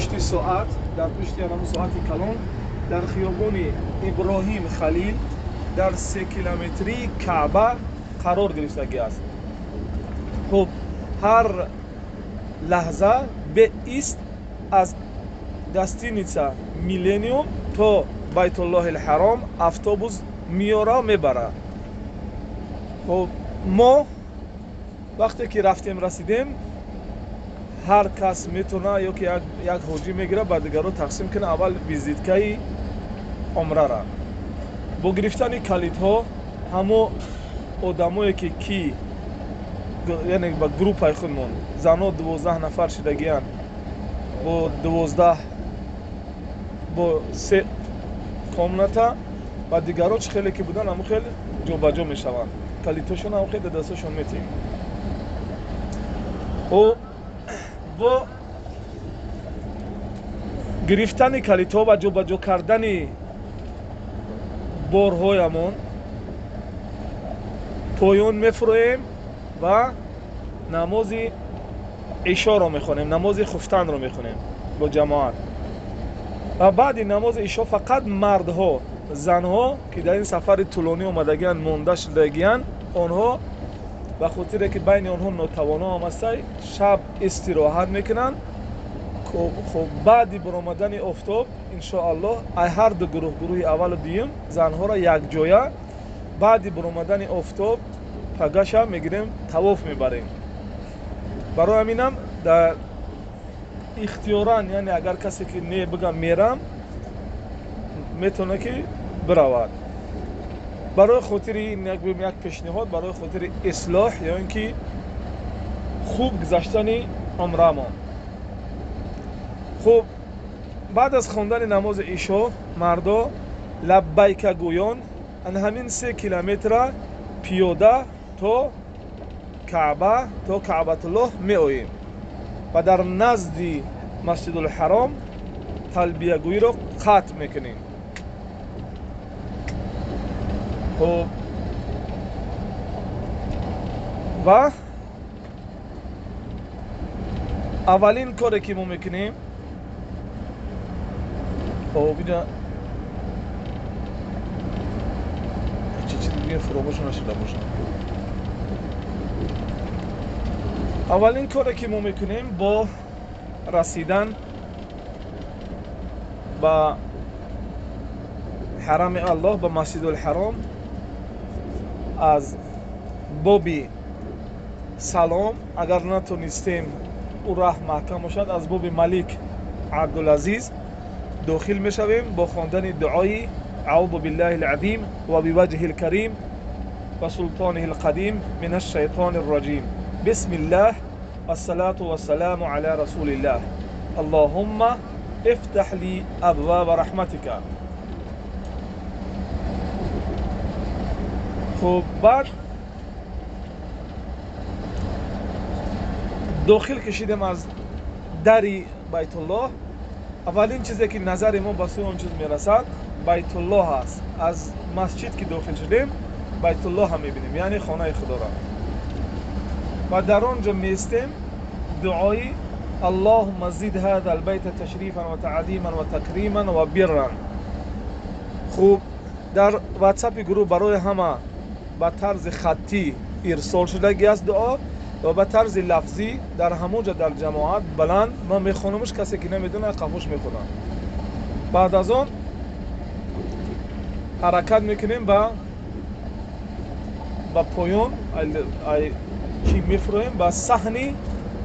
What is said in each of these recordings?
Пушти соат, дар пушти ҳамон соати калон, дар хиёбони Иброҳим Халил, дар 3 километрии Каъба қарор гирифтагӣ аст. Хуб, ҳар лаҳза беист аз гостиница Миллениум то Байтуллоҳил Ҳаром автобус меора мебарад. Хуб, мо вақте ки рафтем расидем, ҳар кас метавона ё ки як ҳоҷӣ мегирад, ба дигарро тақсим кунад. Аввал визиткаи умрара бо гирифтани калидҳо ҳамо одамое ки яъне ба группаи худмон занҳо 12 нафар шудагиянд, бо 12 бо 3 комната ва дигарҳо чӣ хеле ки буданд ҳамон хел ҷобаҷо мешаванд. Калидҳошон ҳамон хел дар дасташон метиҳем. Бо гирифтани калидҳо ва ҷобаҷо кардани борҳоямон поён мефуроем ва намози ишоро мехонем, намози хуфтанро мехонем бо ҷамоат. Ва баъди намози ишо фақат мардҳо, занҳо ки дар ин сафари тӯлонӣ омадагиянд, монда шудагиянд, онҳо ба хотире ки байни онҳо нотавоно ҳам ҳастанд, шаб истироҳат мекунанд. Хуб, баъди баромадани офтоб иншоаллоҳ ай ҳар ду гурӯҳ, гурӯҳи аввалу дуюм, занҳоро якҷоя баъди баромадани офтоб пагаша мегирем, тавоф мебарем. Барои ҳаминам дар ихтиёран, яъне агар касе ки не бигам мерам, метавона ки биравад. Барои хотири ин як пешниҳод, барои хотири ислоҳ ё ин ки хуб гузаштани умрамон. Хуб, баъд аз хондани намози ишо мардо лаббайка гӯён ан ҳамин 3 километра пиёда то Каъба, то Каъбатуллоҳ меоем ва дар назди Масҷидулҳаром талбиягӯиро қатъ мекунем. Хуб, ва аввалин коре ки мо мекунем, хуб, инҷа чӣ чиз диге фуромӯш нашуда бошад. Аввалин коре ки мо мекунем бо расидан ба ҳарами Аллоҳ, ба Масҷидулҳаром, аз боби салом, агар натонистем ӯ раҳ маҳкам бошад, аз боби Малик Абдулазиз дохил мешавем бо хондани дуои аъузу биллаҳи алазим ва биваҷҳи алкарим ва султониҳи алқадим мин ашшайтони арраҷим. Бисмиллаҳ вассалату вассаламу ала расулиллаҳ. Аллоҳумма ифтаҳ ли абваба раҳматика. Хуб, баъд дохил кашидем аз дари Байтуллоҳ. Аввалин чизе ки назари мо ба сӯи он чиз мерасад Байтуллоҳ аст. Аз масҷид ки дохил шудем Байтуллоҳ ҳам мебинем, яъне хонаи Худоро. Ва дар он ҷо меистем, дуои Аллоҳумма зид ҳаза албайта ташрифан ва таъзиман ва такриман ва бирран. Хуб, дар ватсапи гурӯҳ барои ҳама ба тарзи хаттӣ ирсол шудагӣ аст дуо ва ба тарзи лафзӣ дар ҳамон ҷо дар ҷамоат баланд ман мехонамш, касе ки намедонад қафош мехонад. Баъд аз он ҳаракат мекунем ба поён, чӣ мефуроем ба саҳни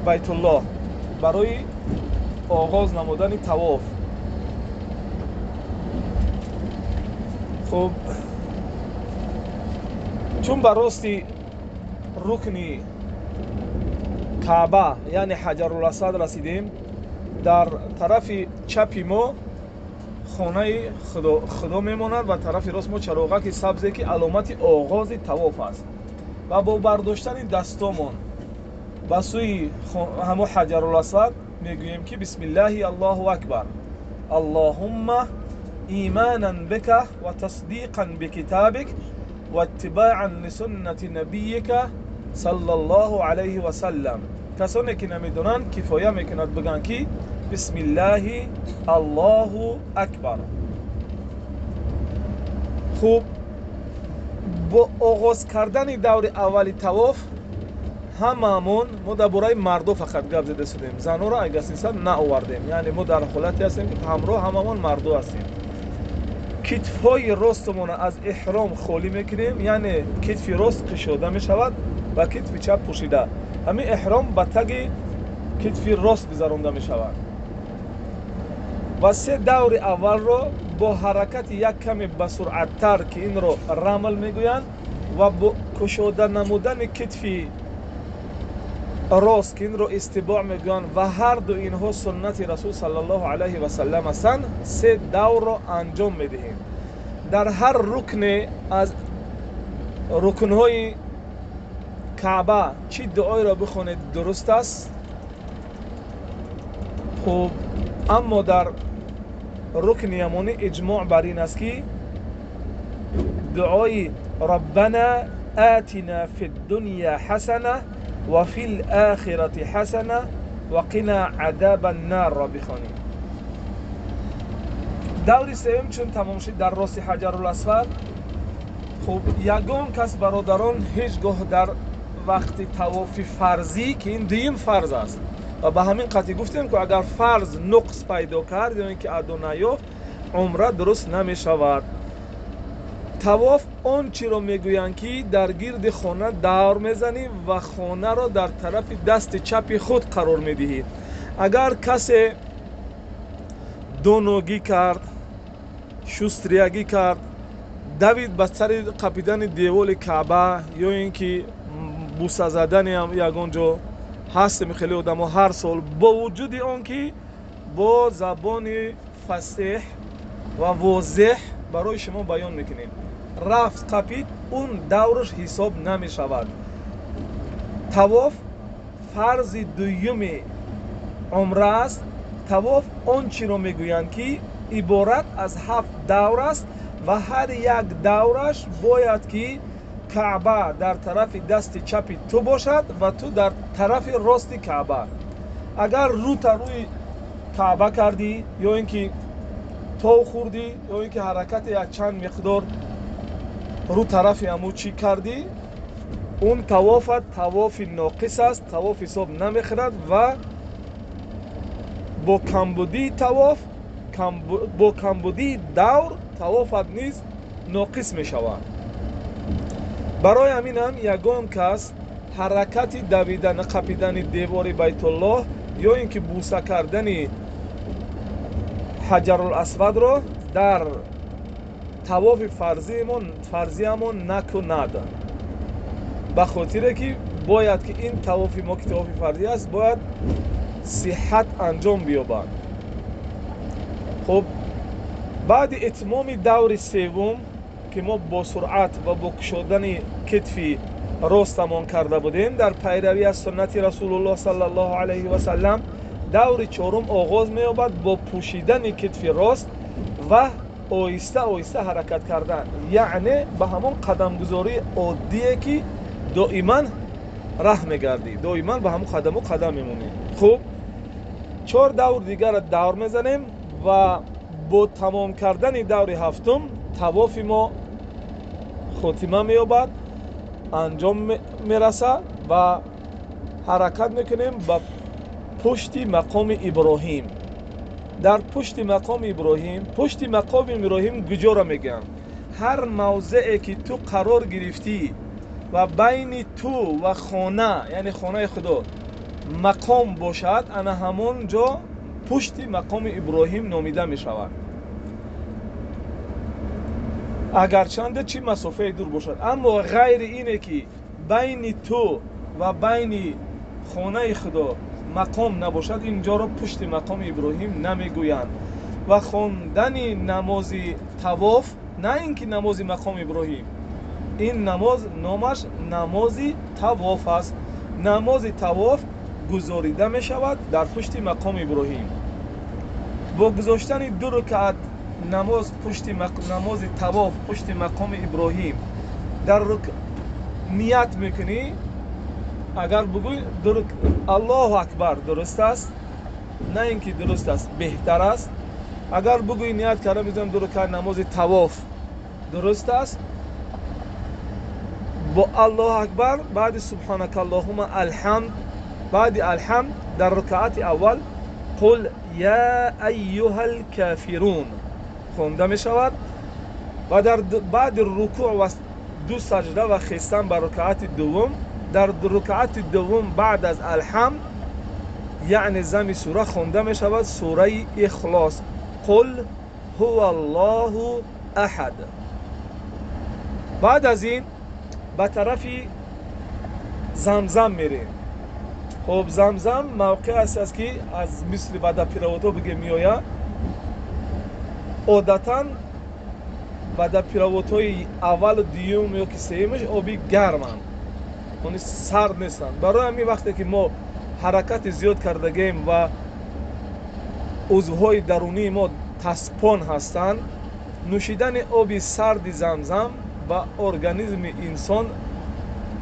Байтуллоҳ барои оғоз намудани тавоф. Хуб, чун ба рости рукни Каъба, яъне Ҳаҷаруласвад расидем, дар тарафи чапи мо хонаи Худо мемонад ва тарафи рост мо чароғаки сабзе ки аломати оғози тавоф аст. Ва бо бардоштани дастомон ба сӯи ҳамо Ҳаҷаруласвад мегӯем ки бисмиллаҳи Аллоҳу акбар, Аллоҳумма иманан бика ва тасдиқан бикитабик ва иттибаан лисуннати набийика саллаллоҳу алайҳи васаллам. Касоне ки намедонанд кифоя мекунад бигӯянд ки Бисмиллаҳи Аллоҳу акбар. Хуб, бо оғоз кардани даври аввали тавоф ҳамаамон, мо дар бораи мардо фақат гап зада шудем, занҳоро агасиса наовардем, яъне мо дар ҳолате ҳастем, ки ҳамроҳ ҳамамон мардо ҳастем. Китфҳои ростумонро аз эҳром холӣ мекунем, яъне китфи рост кушода мешавад ва китфи чап пӯшида. Ҳамин эҳром ба таги китфи рост гузаронда мешавад ва се даври аввалро бо ҳаракати як каме басуръаттар, ки инро рамл мегӯянд, ва бо кушода намудани китфи рост, ки инро истибоъ мегӯянд, ва ҳарду инҳо суннати расул саллаллоҳу алайҳи васаллам ҳастанд, се даврро анҷом медиҳем. Дар ҳар рукне аз рукнҳои Каъба чӣ дуоеро бихонед дуруст аст. Хуб, аммо дар рукни ямонӣ иҷмоъ бар ин аст, ки дуои Раббана атина фи ддуня ҳасана ва фи лохирати ҳасана ва қина адаба ннарро бихонем. Даври сеюм чун тамом шуд дар рости Ҳаҷарул Асвад, хуб, ягон кас, бародарон, ҳеҷ гоҳ дар вақти тавофи фарзӣ, ки ин дуюм фарз аст, ва ба ҳамин қатъӣ гуфтем, ки агар фарз нуқс пайдо кард ё ин ки адо наёфт, умра дуруст намешавад. Тавоф он чиро мегӯянд, ки дар гирди хона давр мезанӣ ва хонаро дар тарафи дасти чапи худ қарор медиҳӣ. Агар касе доногӣ кард, шустриягӣ кард, давид ба сари қапидани деволи Каъба ё ин ки буса задани ягон ҷо ҳастем, хеле одамо ҳар сол, бо вуҷуди он ки бо забони фасеҳ ва возеҳ барои шумо баён мекунем, рафт қапид, он давраш ҳисоб намешавад. Тавоф фарзи дуюми умра аст. Тавоф он чиро мегӯянд, ки иборат аз 7 давр аст ва ҳар як давраш бояд ки Каъба дар тарафи дасти чапи ту бошад ва ту дар тарафи рости Каъба. Агар рӯта рӯи Каъба кардӣ ё ин ки тов хӯрдӣ ё ин ки ҳаракати якчанд миқдор рӯ тарафи ҳамун чӣ кардӣ, он тавофат тавофи ноқис аст, тавоф ҳисоб намехӯрад ва бо камбудии тавоф, бо камбудии давр тавофат низ ноқис мешавад. Барои ҳамин ҳам ягон кас ҳаракати давидан, қапидани девори Байтуллоҳ ё ин ки буса кардани Ҳаҷарул Асвадро дар тавофи фарзиамон накунад, ба хотире ки бояд ки ин тавофи мо, ки тавофи фарзӣ аст, бояд сиҳат анҷом биёбад. Хуб, баъди итмоми даври севум, ки мо бо суръат ва бо кушодани китфи ростамон карда будем дар пайравӣ аз суннати Расулуллоҳ саллаллоҳу алайҳи васаллам, даври чорум оғоз меёбад бо пӯшидани китфи рост ва оҳиста оҳиста ҳаракат кардан, яъне ба ҳамон қадамгузории оддие, ки доиман раҳ мегардӣ, доиман ба ҳамон қадаму қадам мемонӣ. Хуб, 4 давр дигарро давр мезанем ва бо тамом кардани даври ҳафтум тавофи мо хотима меёбад, анҷом мерасад ва ҳаракат мекунем ба пушти мақоми Иброҳим. Дар пушти мақоми Иброҳим, пушти мақоми Иброҳим куҷоро мегӯянд? Ҳар мавзеъе ки ту қарор гирифтӣ ва байни ту ва хона, яъне хонаи Худо, мақом бошад, ана ҳамон ҷо пушти мақоми Иброҳим номида мешавад, агарчанде чӣ масофае дур бошад. Аммо ғайри ине ки байни ту ва байни хонаи Худо мақом набошад, ин ҷоро пушти мақоми Иброҳим намегӯянд. Ва хондани намози тавоф, на ин ки намози мақоми Иброҳим, ин намоз номаш намози тавоф аст. Намози тавоф гузорида мешавад дар пушти мақоми Иброҳим. Бо гузоштани 2 рукаат намоз пушти намози тавоф пушти мақоми Иброҳим дар ният мекунӣ, агар бугӯй Аллоҳу акбар дуруст аст, На ин ки дуруст аст, беҳтар аст. Агар бигӯӣ ният карда мезанам ду ракъат намози тавоф, дуруст аст. Бо Аллоҳу акбар баъди субҳанакаллоҳумма алҳамд, баъди алҳамд дар ракъати аввал қул я айюҳал кафирун хонда мешавад ва дар баъди рукӯъ ва ду саҷда ва хестан ба ракъати дуввум, дар ракъати дуввум баъд аз алҳамд, яъне зами сура хонда мешавад сураи Ихлос, қул ҳува Аллоҳу аҳад. Баъд аз ин ба тарафи Замзам мерем. Хоб, Замзам мавқеъ аст, ки аз мисли водопроводҳо бигем меояд. Одатан водопроводҳои аввалу дуюм ё ки сеюмаш оби гарманд, они сард нестанд. Барои ҳамин вақте ки мо ҳаракати зиёд кардагем ва узвҳои дарунии мо таспон ҳастанд, нӯшидани оби сарди Замзам ба организми инсон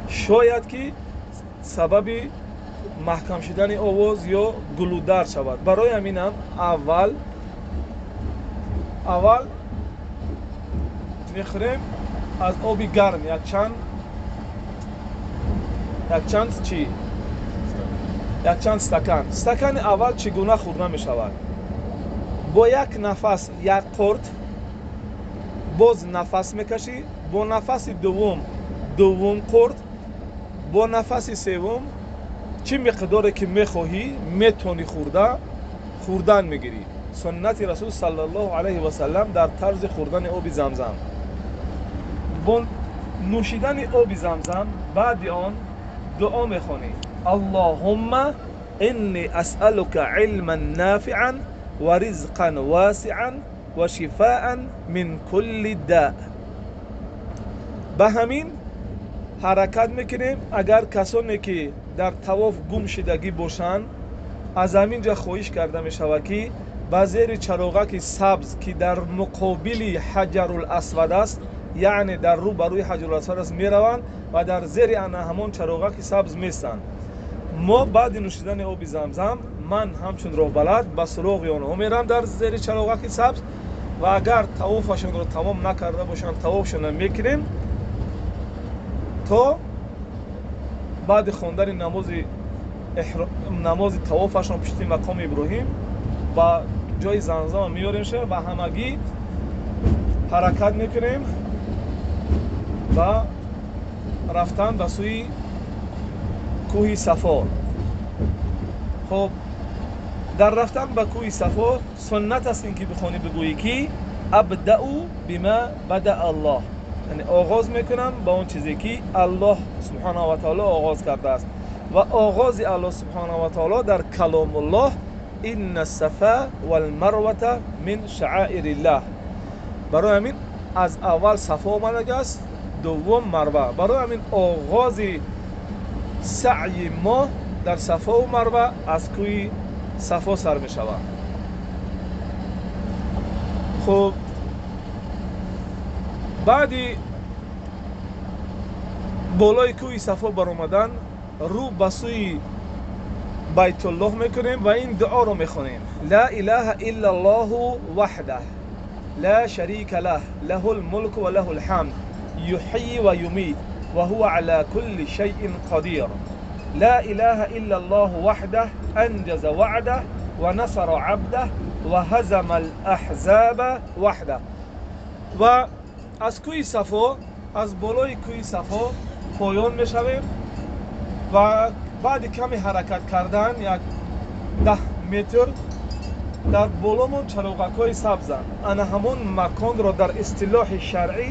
шояд ки сабаби маҳкам шудани овоз ё гулудард шавад. Барои ҳаминам аввал мехӯрем аз оби гарм якчанд чӣ? Якчанд стакан. Стакани аввал чӣ гуна хӯрда мешавад? Бо як нафас як қурт, боз нафас мекашӣ, бо нафаси дуввум дуввум қурт, бо нафаси севум чӣ миқдоре ки мехоҳӣ метонӣ хӯрдан мегирӣ. Суннати Расул саллаллоҳу алайҳи васаллам дар тарзи хӯрдани оби Замзам. Бо нӯшидани оби Замзам баъди он дуо мехонӣ: Аллоҳумма инни асъалука илман нафиан ва ризқан васиан ва шифоан мин кулли да. Ба ҳамин ҳаракат мекунем. Агар касоне ки дар тавоф гум шидагӣ бошанд, аз ҳамин ҷа хоҳиш карда мешавад, ки ба зери чароғаки сабз, ки дар муқобили Ҳаҷарул Асвад аст, яъне дар рӯ ба рӯи Ҳаҷарул Асвад аст, мераванд ва дар зери ана ҳамон чароғаки сабз местанд. Мо баъди нӯшидани оби Замзам ман ҳамчун роҳбалад ба суроғи онҳо мерам дар зери чароғаки сабз ва агар тавофашонро тамом накарда бошанд, тавофшонро мекунем то баъди хондани намози тавофашон пушти мақоми Иброҳим ба ҷои Замзама меорем ша ва ҳамагӣ ҳаракат мекунем ва рафтан ба сӯи кӯҳи Сафо. Хоб, дар рафтан ба кӯҳи Сафо суннат аст ин ки бихонӣ, бигӯӣ ки абдау бима бада Аллоҳ, яъне оғоз мекунам ба он чизе ки Аллоҳ субҳанаҳу ва таоло оғоз кардааст. Ва оғози Аллоҳ субҳанаҳу ва таоло дар каломуллоҳ инна сафа валмарвата мин шаъаириллаҳ. Барои ҳамин аз аввал Сафо омадагааст, дуввум Марва. Барои ҳамин оғози саъйи мо дар Сафову Марва аз кӯҳи Сафо сар мешавад. Хуб, баъди болои кӯҳи Сафо баромадан рӯ ба сӯи Байтуллоҳ мекунем ва ин дуоро мехонем: ла илаҳа илла Аллоҳу ваҳдаҳ ла шарика лаҳ лаҳул мулку ва лаҳул ҳамд юҳйи ва юмит ва ҳува ала кулли шайъин қадир. ла илаҳа илла Аллоҳу ваҳдаҳ анҷаза ваъдаҳ ва насара абдаҳ ва ҳазама ал-аҳзаба ваҳдаҳ. Ва аз кӯҳи Сафо, аз болои кӯҳи Сафо поён мешавем ва баъди каме ҳаракат кардан як 10 метр дар боломон чароғакҳои сабзанд. Ана ҳамон маконро дар истилоҳи шаръӣ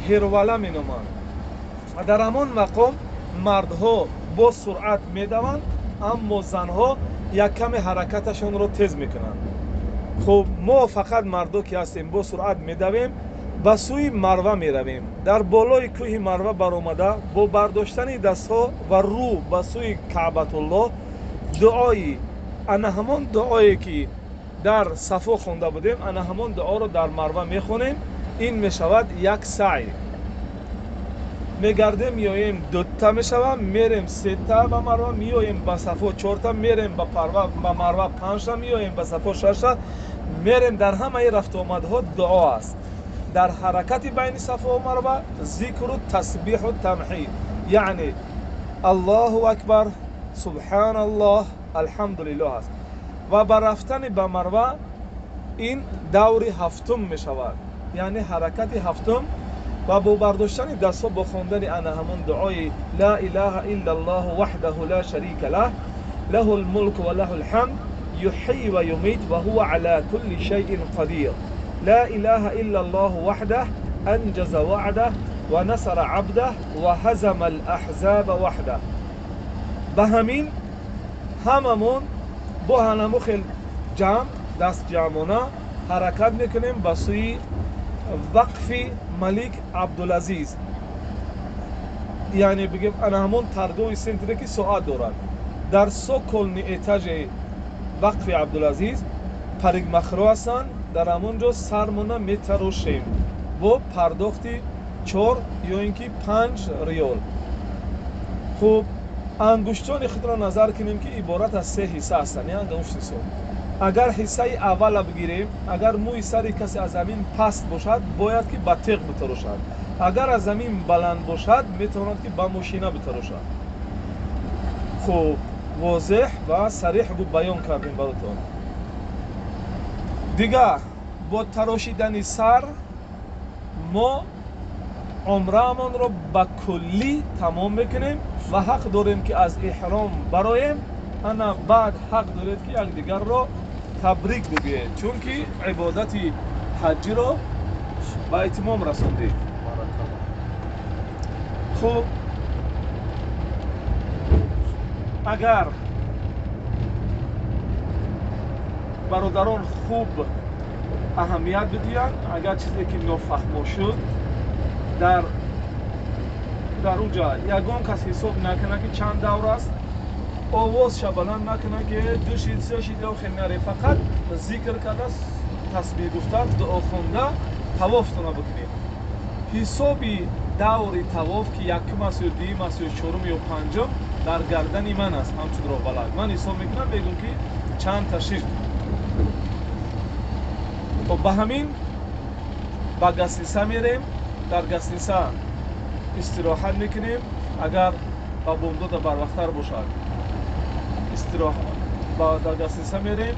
ҳирвала меноманд. Ва дар ҳамон мақом мардҳо бо суръат медаванд, аммо занҳо як каме ҳаракаташонро тез мекунанд. Хуб, мо фақат мардо ки ҳастем бо суръат медавем, ба сӯи Марва меравем. Дар болои кӯҳи Марва баромада бо бардоштани дастҳо ва рӯ ба сӯи Каъбатуллоҳ дуои ана ҳамон дуое ки дар Сафо хонда будем, ана ҳамон дуоро дар Марва мехонем. Ин мешавад як саъй. Мегардем, меоем, дута мешавам, мерем сета ба Марва, меоем ба Сафо чорта, мерем ба Парва ба Марва панҷта, меоем ба Сафо шашта, мерем. Дар ҳамаи рафтуомадҳо дуо аст. Дар ҳаракати байни Сафо ва Марва зикру тасбиҳу тамҳид, яъне Аллоҳу акбар, субҳаналлоҳ, алҳамдулиллоҳ аст. Ва ба рафтани ба Марва ин даври ҳафтум мешавад, яъне ҳаракати ҳафтум. Ва бо бардоштани дастҳо бо хондани ана ҳамон дуои ла илаҳа иллаллоҳу ваҳдаҳу ла шарика лаҳ лаҳу лмулку ва лаҳу лҳамд юҳйи ва юмит ва ҳува ала кулли шайъин қадир ла илаҳа иллаллоҳу ваҳдаҳ анҷаза ваъдаҳ ва насара абдаҳ ва ҳазама лаҳзаба ваҳдаҳ. Ба ҳамин ҳамамон бо ҳанаму хел ҷамъ дастҷамъона ҳаракат мекунем ба сӯи вақфи Малик Абдулазиз, яъне бигем ана ҳамон торговый центре ки соат дорад. Дар цокольный этажи вақфи Абдулазиз парикмахерҳо ҳастанд. Дар ҳамон ҷо сармона метарошем бо пардохти 4 ё ин ки 5 риёл. Хуб, ангуштони худро назар кунем ки иборат аз се ҳисса ҳастанд, ангушти ҳисоб. Агар ҳиссаи аввала бигирем, агар мӯи сари касе аз замин паст бошад, бояд ки ба теғ битарошад. Агар аз замин баланд бошад, метавонад ки ба мошина битарошад. Хуб, возеҳ ва сареҳ баён кардем баротон. Дигар бо тарошидани сар мо умраамонро ба куллӣ тамом мекунем ва ҳақ дорем ки аз эҳром бароем. Ана баъд ҳақ доред ки якдигарро табрик бигӯед, чунки ибодати ҳаҷиро ба итмом расондед. Хуб, агар бародарон хуб аҳамият бидиҳанд, агар чизе ки нофаҳмо шуд, дар уҷа ягон кас ҳисоб накунад ки чанд давр аст, овозша баланд накунад ки ду шид, се шид ё хел наре. Фақат зикр карда, тасбиҳ гуфта, дуо хонда тавофтона бикунед. Ҳисоби даври тавоф ки якум аст ё дуюм аст ё чорум ё панҷум дар гардани ман аст, ҳамчун роҳбалад ман ҳисоб мекунам, мегӯм ки чанд та шид. Хоб, ба ҳамин ба гастниса мерем, дар гастниса истироҳат мекунем. Агар ба бомдода барвақттар бошад, дар гастниса мерем.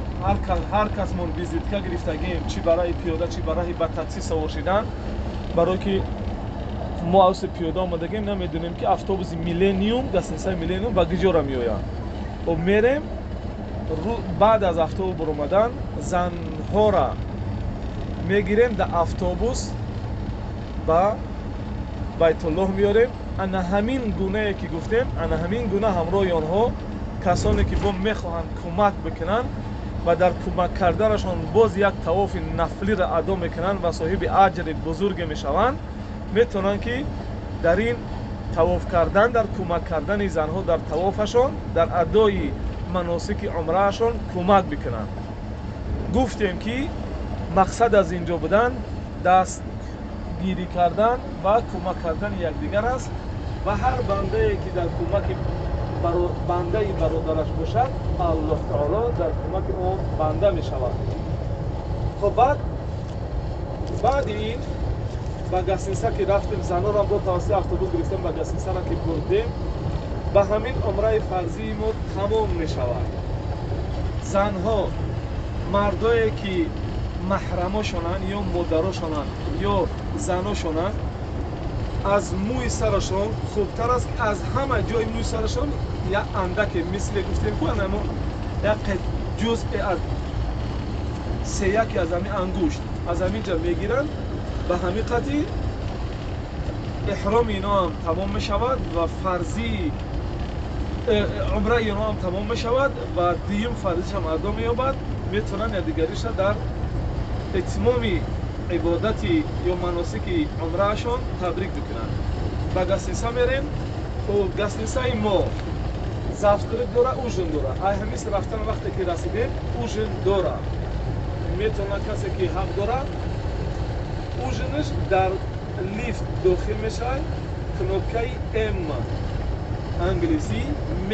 Ҳар касмон визитка гирифтагием, чи барои пиёда, чи барои ба такси савор шидан. Барое ки мо авси пиёда омадагем, намедонем ки автобуси Миллениум, гастнисаи Миллениум ба куҷора меояд. Хоб, мерем. Баъд аз автобус баромадан занҳора мегирем дар автобус ба Байтуллоҳ меорем. Ана ҳамин гунае ки гуфтем, ана ҳамин гуна ҳамроҳи онҳо касоне ки бо мехоҳанд кӯмак бикунанд ва дар кӯмак карданашон боз як тавофи нафлиро адо мекунанд ва соҳиби аҷри бузурге мешаванд, метавонанд ки дар ин тавоф кардан, дар кӯмак кардани занҳо дар тавофашон, дар адои маносики умраашон кӯмак бикунанд. Гуфтем ки мақсад аз ин ҷо будан дастгирӣ кардан ва кӯмак кардани якдигар аст ва ҳар бандае ки дар кӯмаки бандаи бародараш бошад, Аллоҳ таоло дар кӯмаки ӯ банда мешавад. Хоб, баъди ин ба гастниса ки рафтем, занонам бо тавассути автобус гирифтем, ба гастнисара ки бурдем, ба ҳамин умраи фарзии мо тамом мешавад. Занҳо, мардое ки маҳрамошонанд ё модарошонанд ё заношонанд, аз мӯи сарашон хубтар аст аз ҳама ҷои мӯи сарашон як андаке, мисле гуфтем ку анамо як ҷузъе аз сеяке аз ҳамин ангушт аз ҳамин ҷа мегиранд. Ба ҳамин қадри эҳроми ино ҳам тамом мешавад ва фарзии умраи ино ҳам тамом мешавад ва дуюм фарзишам адо меёбад. Метавонанд якдигариша дар итмоми ибодати ё маносики умраашон табрик бикунанд. Ба гастниса мерем. Хуб, гастнисаи мо завтрак дора, ужин дора. Ай ҳамис рафтан вақте ки расидем, ужин дора. Метавонад касе ки ҳақ дора, ужинаш дар лифт дохил мешавад, Кнопкаи М англисӣ, М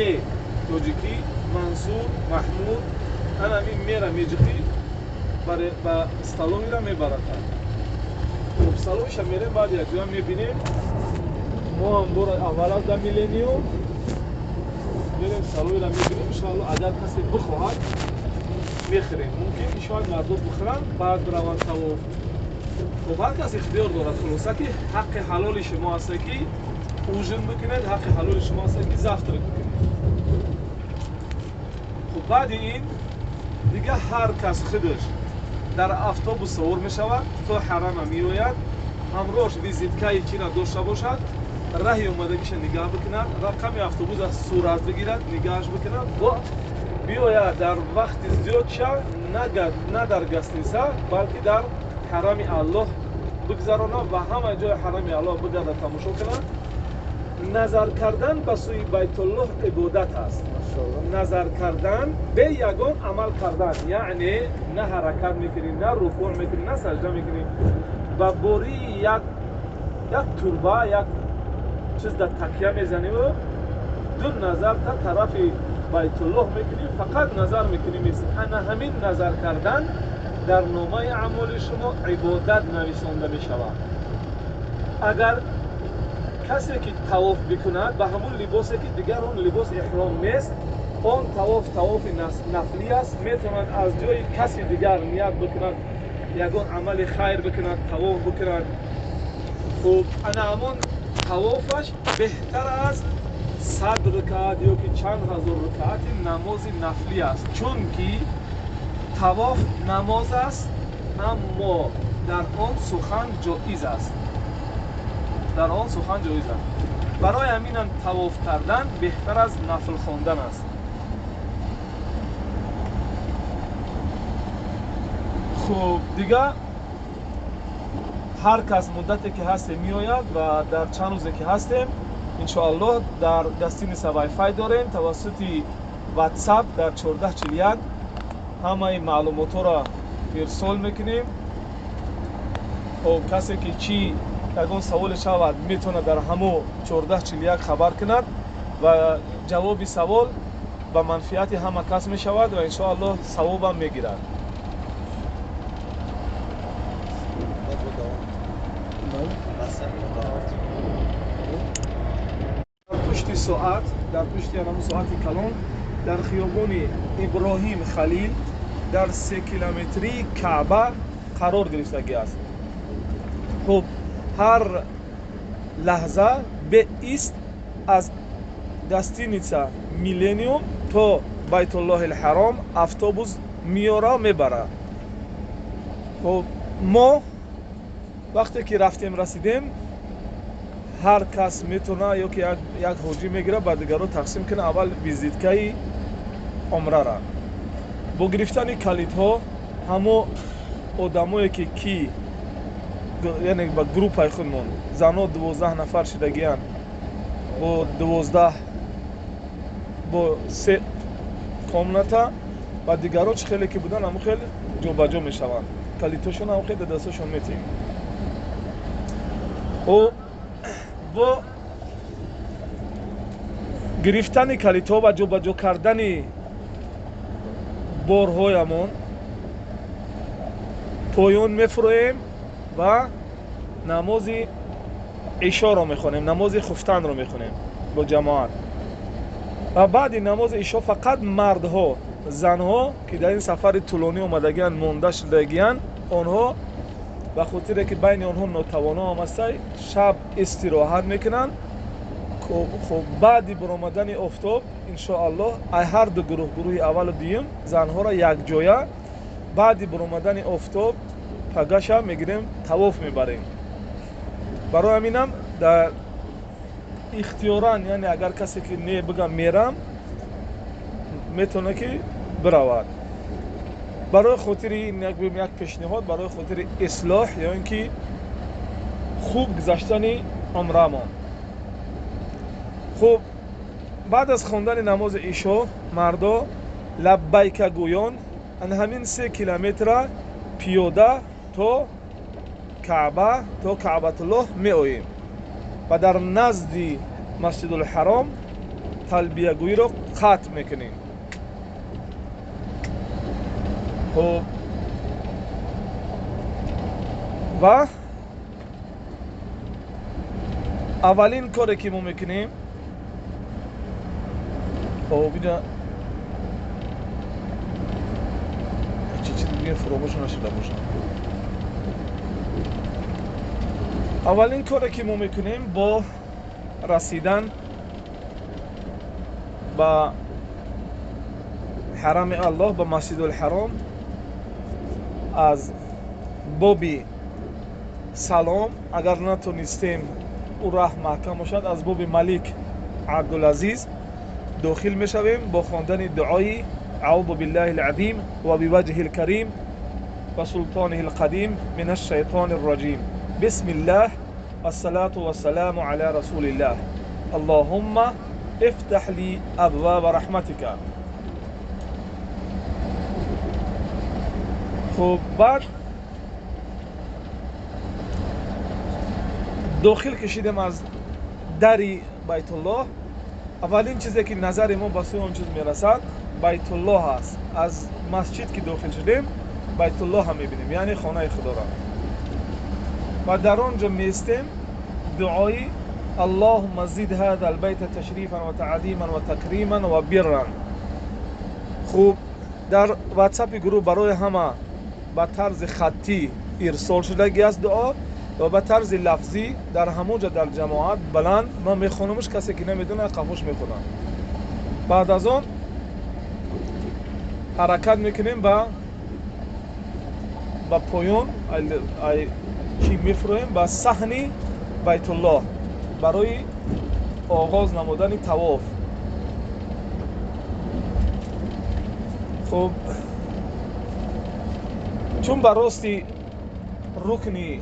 тоҷикӣ, Мансур, Маҳмуд, ана ҳамин мера меҷиқӣ ба столовыйра мебарад. Хуб, столовыйша мерем, баъд якҷоя мебинем. Мо ҳам бора аввал аз дар Миллениум мерем, столовыйра мебинем. Иншоалло, агар касе бихоҳад, мехӯрем. Мумкин шояд мардум бихӯранд, баъд бираванд тавоф. Хуб, ҳар кас ихтиёр дорад. Хулоса ки ҳаққи ҳалоли шумо ҳаста ки ужин бикунед, ҳаққи ҳалоли шумо ҳаста ки завтрак бикунед. Хуб, баъди ин дига ҳар кас худаш дар автобус савор мешавад, то ҳарама меояд, ҳамроҳш визиткаи чира дошта бошад, раҳи омадагиша нигаҳ бикунад, рақами автобус аз сурат бигирад, нигаҳаш бикунад, бо биёяд дар вақти зиёдша на дар гостиница, балки дар ҳарами Аллоҳ бигзаронад ва ҳама ҷои ҳарами Аллоҳ бигарда, тамошо кунад. Назар кардан ба сӯи Байтуллоҳ ибодат аст. Назар кардан бе ягон амал кардан, яъне на ҳаракат мекунӣ, на рукӯъ мекунӣ, на сажда мекунӣ, ба бории як турба, як чиз дар такя мезаниву ду назар та тарафи Байтуллоҳ мекунӣ, фақат назар мекунӣ. Мисли ана ҳамин назар кардан дар номаи аъмоли шумо ибодат нависонда мешавад. Агар касе ки тавоф бикунад ба ҳамун либосе ки дигар он либос эҳром нест, он тавоф тавофи нафлӣ аст, метавонад аз ҷои каси дигар ният бикунад, ягон амали хайр бикунад, тавоф бикунад. Хуб, ана ҳамон тавофаш беҳтар аз 100 рукаат ё ки чанд ҳазор рукаати намози нафлӣ аст, чунки тавоф намоз аст, аммо дар он сухан ҷоиз аст, дар он сухан ҷоиз аст. Барои ҳаминам тавоф кардан беҳтар аз нафл хондан аст. Хуб, дига ҳар кас муддате ки ҳастем меояд ва дар чанд рӯзе ки ҳастем, иншоаллоҳ, дар гостиница вайфай дорем, тавассути WhatsApp дар 1441 ҳамаи маълумотҳоро ирсол мекунем. Хоб, касе ки чӣ ягон саволе шавад, метавонад дар ҳамо 1441 хабар кунад ва ҷавоби савол ба манфиати ҳама кас мешавад ва иншоаллоҳ савобам мегирад. Дар пушти соат, дар пушти ҳамон соати калон, дар хиёбони Иброҳим Халил, дар 3 километрии Каъба қарор гирифтагӣ аст. Хуб, ҳар лаҳза беист аз гостиница Миллениум то Байтуллоҳи Ҳаром автобус меёра, мебарад. Хуб, мо вақте ки рафтем, расидем, ҳар кас метавона ё ки як ҳоҷӣ мегирад, ба дигарро тақсим кунад. Аввал визиткаи умрара бо гирифтани калидҳо ҳамо одамое ки яъне ба группаи худмон занҳо 12 нафар шудагиянд, бо 12, бо се комната, ва дигарҳо чӣ хеле ки буданд, ҳамон хел ҷобаҷо мешаванд, калидҳошон ҳамон хел дар дасташон метиҳем. Бо гирифтани калидҳо ва ҷобаҷо кардани борҳоямон поён мефуроем ва намози ишоро мехонем, намози хуфтанро мехонем бо ҷамоат. Ва баъди намози ишо фақат мардҳо, занҳо ки дар ин сафари тӯлонӣ омадагиянд, монда шудагиянд, онҳо ба хотире ки байни онҳо нотавоно ҳам ҳастай, шаб истироҳат мекунанд. Хуб, баъди баромадани офтоб, иншоаллоҳ, ай ҳар ду гурӯҳ, гурӯҳи аввалу дуюм, занҳоро якҷоя баъди баромадани офтоб пагаша мегирем, тавоф мебарем. Барои ҳаминам дар ихтиёран, яъне агар касе ки не бигам мерам, метавона ки биравад. Барои хотири ин як пешниҳод, барои хотири ислоҳ ё ин ки хуб гузаштани умрамон. Хуб, баъд аз хондани намози ишо мардо лаббайка гӯён ан ҳамин 3 километра пиёда то Каъба, то Каъбатуллоҳ меоем. ва дар назди Масҷидулҳаром талбиягӯиро қатъ мекунем. Хуб, ва аввалин коре ки мо мекунем, хоб иҷа чӣ чиз диге фуромӯш нашуда бошад. Аввалин коре ки мо мекунем бо расидан ба ҳарами Аллоҳ, ба Масҷидулҳаром, аз боби салом, агар натонистем ӯ раҳ маҳкам бошад, аз боби Малик Абдулазиз дохил мешавем бо хондани дуои аъузу биллаҳи алазим ва биваҷҳи алкарим ва султониҳи алқадим мин ашшайтони арраҷим. Бисмиллаҳ вассалату вассаламу ала расулиллаҳ. Аллоҳумма ифтаҳ ли абваба раҳматика. Хуб, баъд дохил кашидем аз дари Байтуллоҳ. Аввалин чизе ки назари мо ба сӯи он чиз мерасад, Байтуллоҳ аст. Аз масҷид ки дохил шудем, Байтуллоҳ мебинем, яъне хонаи Худоро. Ва дар он ҷо меистем, дуои Аллоҳумма зид ҳаза албайта ташрифан ва таъзиман ва такриман ва бирран. Хуб, дар ватсапи гурӯҳ барои ҳама ба тарзи хаттӣ ирсол шудагӣ аст дуо ва ба тарзи лафзӣ дар ҳамон ҷо дар ҷамоат баланд ман мехонамш, касе ки намедонад қафош мехонад. Баъд аз он ҳаракат мекунем ба поён, чӣ мефуроем ба саҳни Байтуллоҳ барои оғоз намудани тавоф. Хуб, чун ба рости рукни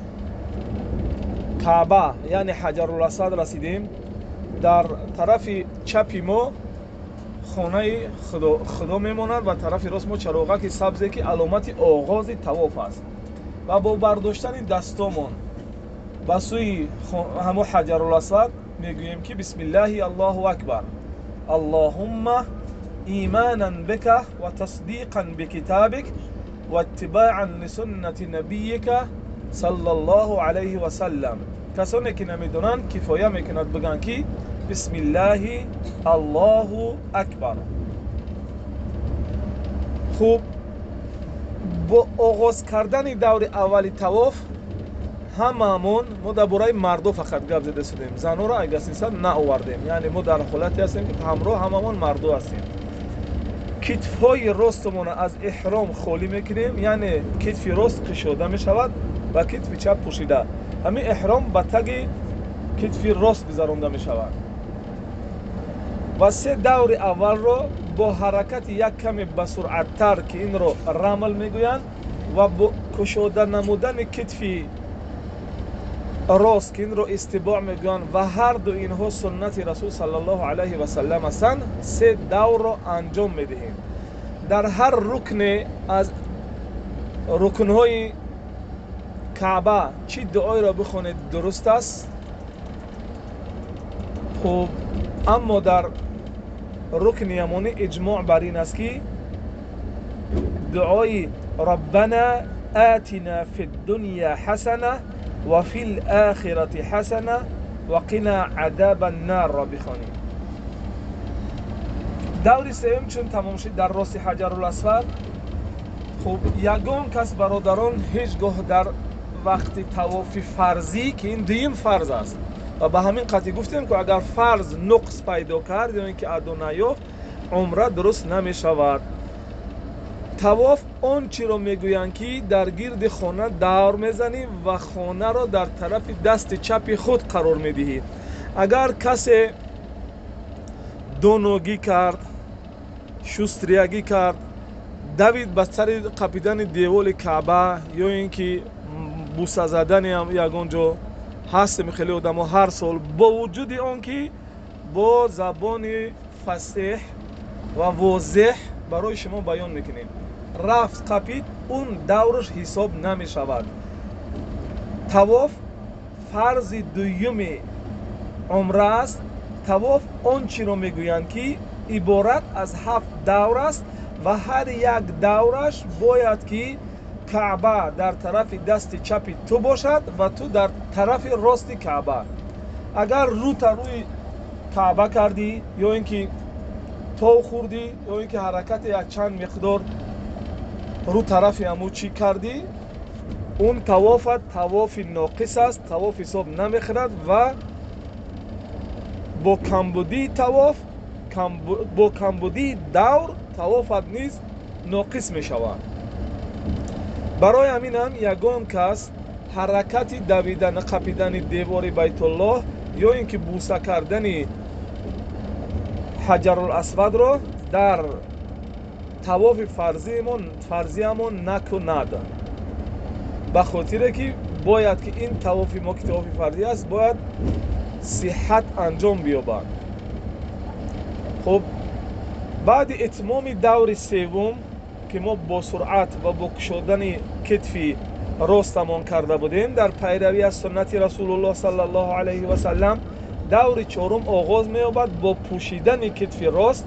Каъба, яъне Ҳаҷаруласвад расидем, дар тарафи чапи мо хонаи Худо мемонад ва тарафи рост мо чароғаки сабзе ки аломати оғози тавоф аст. Ва бо бардоштани дастомон ба сӯи ҳамо Ҳаҷаруласвад мегӯем ки бисмиллаҳи Аллоҳу акбар, Аллоҳумма иманан бика ва тасдиқан бикитабик ва иттибаан лисуннати набийика саллаллоҳу алайҳи васаллам. Касоне ки намедонанд кифоя мекунад бигӯянд ки бисмиллаҳи Аллоҳу акбар. Хуб, бо оғоз кардани даври аввали тавоф ҳамаамон мо дар бораи мардо фақат гап зада шудем, занҳоро агасниса наовардем. Яъне мо дар ҳолате ҳастем ки ҳамроҳ ҳамамон мардо ҳастем. Китфҳои ростумонро аз эҳром холӣ мекунем, яъне китфи рост кушода мешавад ва китфи чап пӯшида. Ҳамин эҳром ба таги китфи рост гузаронда мешавад. Ва се даври аввалро бо ҳаракати як каме басуръаттар, ки инро рамл мегӯянд, ва бо кушода намудани китфи рост, ки инро истибоъ мегӯянд, ва ҳар ду инҳо суннати расул саллаллоҳу алайҳи васаллам ҳастанд, се даврро анҷом медиҳем. Дар ҳар рукне аз рукнҳои Каъба чӣ дуоеро бихонед дуруст аст. Хуб, аммо дар рукни ямонӣ иҷмоъ бар ин аст ки дуои Раббана атина фи ддуня ҳасана ва фи лохирати ҳасана ва қина азаба ннарро бихонем. Даври сеюм чун тамом шуд дар рости Ҳаҷаруласвад, хуб, ягон кас бародарон ҳеҷ гоҳ дар вақти тавофи фарзӣ, ки ин дуюм фарз аст, ва ба ҳамин қатъӣ гуфтем ки агар фарз нуқс пайдо кард ё ин ки адо наёфт, умра дуруст намешавад. Тавоф он чиро мегӯянд ки дар гирди хона давр мезанӣ ва хонаро дар тарафи дасти чапи худ қарор медиҳӣ. Агар касе доногӣ кард, шустриягӣ кард, давид ба сари қапидани деволи Каъба ё ин ки буса задани ягон ҷо ҳастем, хеле одамо ҳар сол, бо вуҷуди он ки бо забони фасеҳ ва возеҳ барои шумо баён мекунем, рафт қапид, он давраш ҳисоб намешавад. Тавоф фарзи дуюми умра аст. Тавоф он чиро мегӯянд, ки иборат аз 7 давр аст ва ҳар як давраш бояд ки Каъба дар тарафи дасти чапи ту бошад ва ту дар тарафи рости Каъба. Агар рӯта рӯи Каъба кардӣ ё ин ки тов хӯрдӣ ё ин ки ҳаракати якчанд миқдор рӯ тарафи ҳамун чӣ кардӣ, он тавофат тавофи ноқис аст, тавоф ҳисоб намехӯрад ва бо камбудии тавоф, бо камбудии давр тавофат низ ноқис мешавад. Барои ҳамин ҳам ягон кас ҳаракати давидан, қапидани девори Байтуллоҳ ё ин ки буса кардани Ҳаҷарул-Асвадро дар тавофи фарзиамон накунад, ба хотире ки бояд ки ин тавофи мо ки тавофи фарзӣ аст, бояд сиҳат анҷом биёбад. Хуб, баъди итмоми даври севум ки мо бо суръат ва бо кушодани китфи ростамон карда будем дар пайравӣ аз суннати Расулуллоҳ саллаллоҳу алайҳи васаллам, даври чорум оғоз меёбад бо пӯшидани китфи рост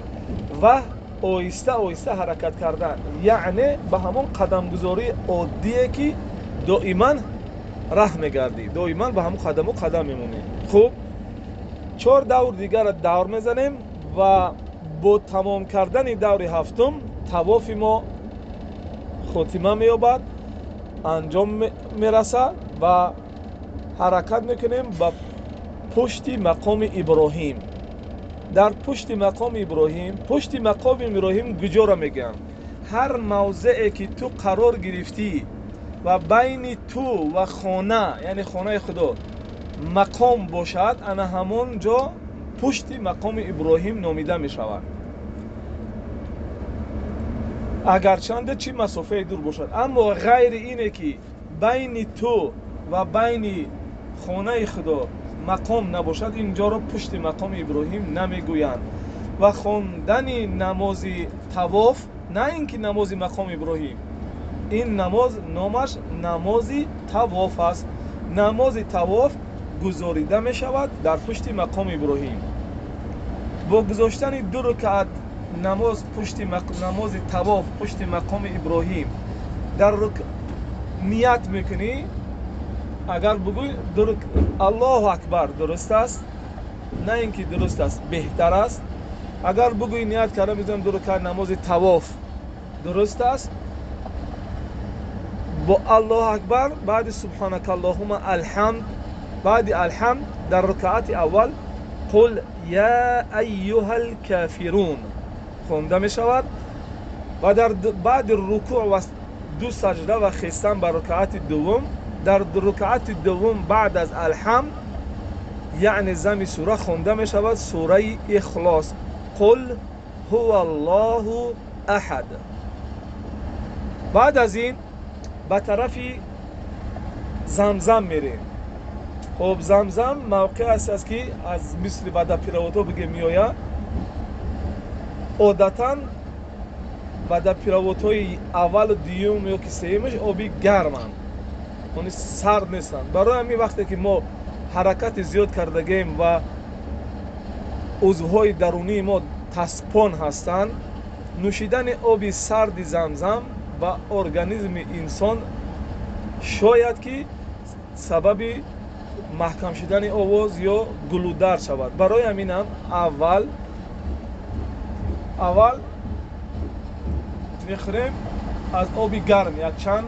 ва оҳиста оҳиста ҳаракат кардан, яъне ба ҳамон қадамгузории оддие ки доиман раҳ мегардӣ, доиман ба ҳамон қадаму қадам мемонӣ. Хуб, 4 давр дигарро давр мезанем ва бо тамом кардани даври ҳафтум тавофи мо хотима меёбад, анҷом мерасад ва ҳаракат мекунем ба пушти мақоми Иброҳим. Дар пушти мақоми Иброҳим, пушти мақоми Иброҳим куҷоро мегӯянд? Ҳар мавзее ки ту қарор гирифтӣ ва байни ту ва хона, яъне хонаи Худо, мақом бошад, ана ҳамон ҷо пушти мақоми Иброҳим номида мешавад, агарчанде чӣ масофае дур бошад. Аммо ғайри ине ки байни ту ва байни хонаи Худо мақом набошад, ин ҷоро пушти мақоми Иброҳим намегӯянд. Ва хондани намози тавоф, на ин ки намози мақоми Иброҳим, ин намоз номаш намози тавоф аст. Намози тавоф гузорида мешавад дар пушти мақоми Иброҳим. Бо гузоштани 2 рукаат намоз пушти намози тавоф пушти мақоми Иброҳим дар ният мекунӣ, агар бигӯй Аллоҳу акбар дуруст аст, на ин ки дуруст аст, беҳтар аст. Агар бигӯй ният карда мезанам 2 рукаат намози тавоф дуруст аст, бо Аллоҳу акбар баъди субҳанакаллоҳума алҳамд, баъди алҳамд дар рукаати аввал қул я айюҳал кафирун хонда мешавад ва дар баъди рукӯъ ва 2 саҷда ва хестан ба рукаати дуввум, дар рукаати дуввум баъд аз алҳамд, яъне зами сура хонда мешавад сураи Ихлос, қул ҳува аллоҳу аҳад. Баъд аз ин ба тарафи Замзам мерем. Хуб, Замзам мавқеъ аст ки аз мисли бадапиравотҳо бигем меояд. Одатан бадапиравотҳои аввалу дуюм ё ки сеюмаш оби гарманд, они сард нестанд. Барои ҳамин вақте ки мо ҳаракати зиёд кардагем ва узвҳои дарунии мо таспон ҳастанд, нӯшидани оби сарди Замзам ба организми инсон шояд ки сабаби маҳкам шудани овоз ё гулудард шавад. Барои ҳамин ҳам аввал мехӯрем аз оби гарм якчанд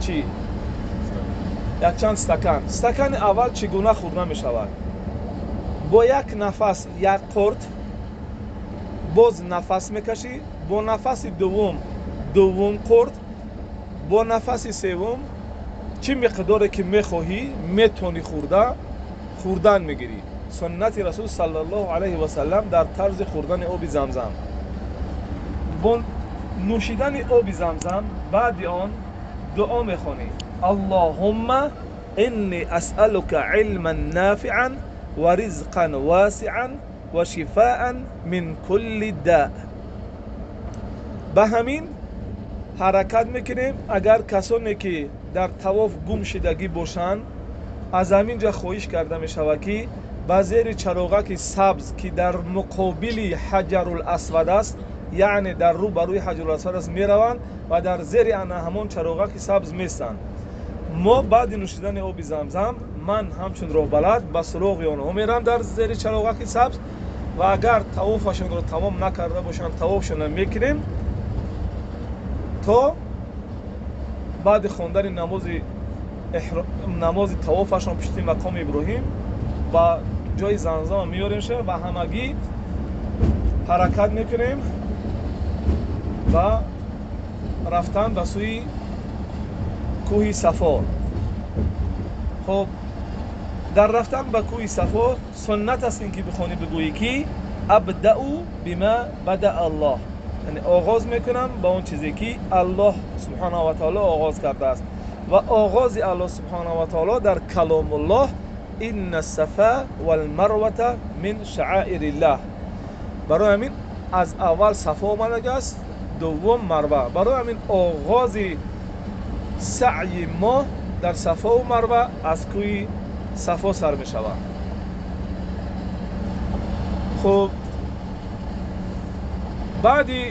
чӣ? Якчанд стакан. Стакани аввал чӣ гуна хӯрда мешавад? Бо як нафас як қурт, боз нафас мекашӣ, бо нафаси дуввум дуввум қурт, бо нафаси севум чӣ миқдоре ки мехоҳӣ метавонӣ хӯрдан мегирӣ. Суннати Расул саллаллоҳу алайҳи васаллам дар тарзи хӯрдани оби Замзам. Бо нӯшидани оби Замзам баъди он дуо мехонӣ: Аллоҳумма инни асъалука илман нафиан ва ризқан васиан ва шифоан мин кулли да. Ба ҳамин ҳаракат мекунем. Агар касоне ки дар тавоф гум шидагӣ бошанд, Аз ҳамин ҷа хоҳиш карда мешавад, ки ба зери чароғаки сабз, ки дар муқобили Ҳаҷарул Асвад аст, яъне дар рӯ ба рӯи Ҳаҷарул Асвад аст, мераванд ва дар зери ана ҳамон чароғаки сабз местанд. Мо баъди нӯшидани оби Замзам, ман ҳамчун роҳбалад ба суроғи онҳо мерам дар зери чароғаки сабз ва агар тавофашонро тамом накарда бошанд, тавофшонро мекунем то баъди хондани намози тавофашон пушти мақоми Иброҳим ба ҷои Замзам меорем ша ва ҳамагӣ ҳаракат мекунем ва рафтан ба сӯи кӯҳи Сафо. Хоб, дар рафтан ба кӯҳи Сафо суннат аст ин ки бихонӣ, бигӯӣ ки абдау бима бадаа Аллоҳ, яъне оғоз мекунам ба он чизе ки Аллоҳ субҳанаҳу ва таоло оғоз кардааст. Ва оғози Аллоҳ субҳанаҳу ва таоло дар каломуллоҳ инна сафа валмарвата мин шаъаириллаҳ. Барои ҳамин аз аввал Сафо омадагааст, дуввум Марва. Барои ҳамин оғози саъйи мо дар Сафову Марва аз кӯҳи Сафо сар мешавад. Хуб, баъди